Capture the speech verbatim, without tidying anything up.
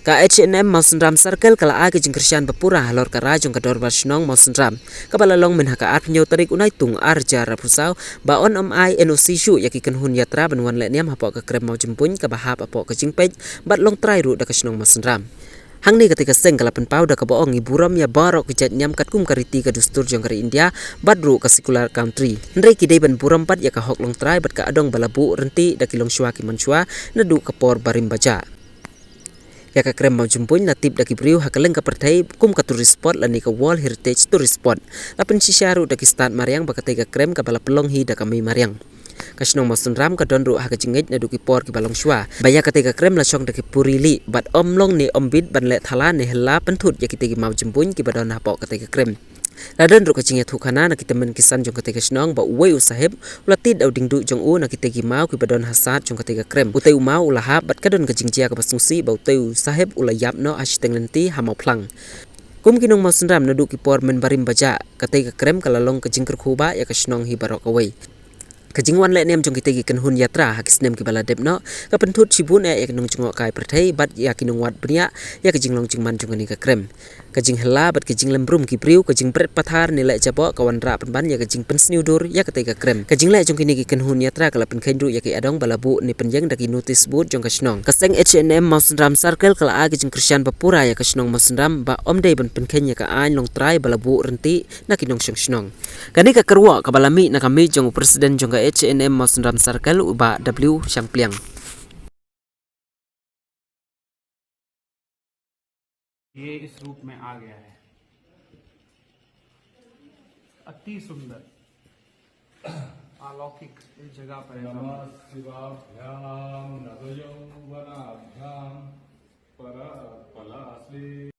Ka H N M Mawsynram Circle ka la ai ka jingkyrshan bapura halor ka rai jong ka Dorbar Shnong Mawsynram, kaba la long mynha ka arphew tarik u Naitung arhajar arphew saw, ba yn ym ai N O C shuh ïa ki kynhun yatra ban wan leh niam hapoh ka krem Mawjymbuin kaba hap hapoh ka jingpeit bad long trai ruh da ka shnong Mawsynram. Hangne katei ka seng ka la pynpaw da kaba ong ngi burom ïa baroh ki jait niam katkum ka riti ka dustur jong ka ri India bad ruh ka secular country. Hynrei ki dei ban burom pat ïa ka hok long trai bad ka adong ba la buh ryntih da ki longshuwa ki manshuwa naduh ka por barim bajah. Ïa ka krem Mawjymbuin la tip da ki briew ha kylleng ka pyrthei kum ka tourist spot lane ka World Heritage Tourist Spot. La pynshisha ruh da ki stad mariang ba katei ka krem kaba la pynlong hi da ka mei mariang. Ka shnong Mawsynram ka don ruh ha ka jingngeit naduh ki por kiba longshuwa ba ïa katei ka krem la shong da ki puri lieh bad ym long ne ym bit ban leh thala ne hylla pynthut ïa kitei ki mawjymbuin kiba don hapoh katei ka krem. La don ruh ka jingïathuhkhana na ki tymmen ki san jong katei ka shnong ba uwei u saheb u la tied da u diengduh jong u na kitei ki maw kiba don ha sat jong katei ka krem. Utei u maw u la hap bad ka don ka jingjia kaba sngewsih ba utei u saheb u la ïap noh ha shiteng lynti ha Mawphlang. Kum ki nong Mawsynram, naduh ki por mynbarim bajah katei ka krem ka la long ka jingkyrkhu ba ïa ka shnong hi baroh kawei. Ka jingwan leh niam jong kitei ki kynhun yatra ha ki snem kiba la dep noh ka pynthut shibun eh ïa ki nongjngohkai pyrthei bad ïa ki nongwad bniah ïa ka jinglong jingman jong kane ka krem. Ka jinghylla bad ka jinglem brum ki briew, ka jingbret pathar ne leh jaboh ka wanrah pynban ïa ka jingpynsniew dur ïa katei ka krem. Ka jingleh jong kine ki kynhun yatra ka la pynkheiñ ruh ïa ki adong ba la buh ne pynïeng da ki notice board jong ka shnong. Ka seng H N M Mawsynram Circle ka la ai ka jingkyrshan bapura ïa ka shnong Mawsynram ba ym dei ban pynkheiñ ïa ka aiñ long trai ba la buh ryntih na ki nongshong shnong. Kane ka kyrwoh kaba la mih na ka miej jong u president jong ka H N M Mawsynram Circle u Bah W Shangpliang. ये इस रूप में आ गया है। अति सुंदर, अलौकिक इस जगह पर ऐसा नमः शिवाभ्याम नवयौवनाभ्याम पर पलाशी।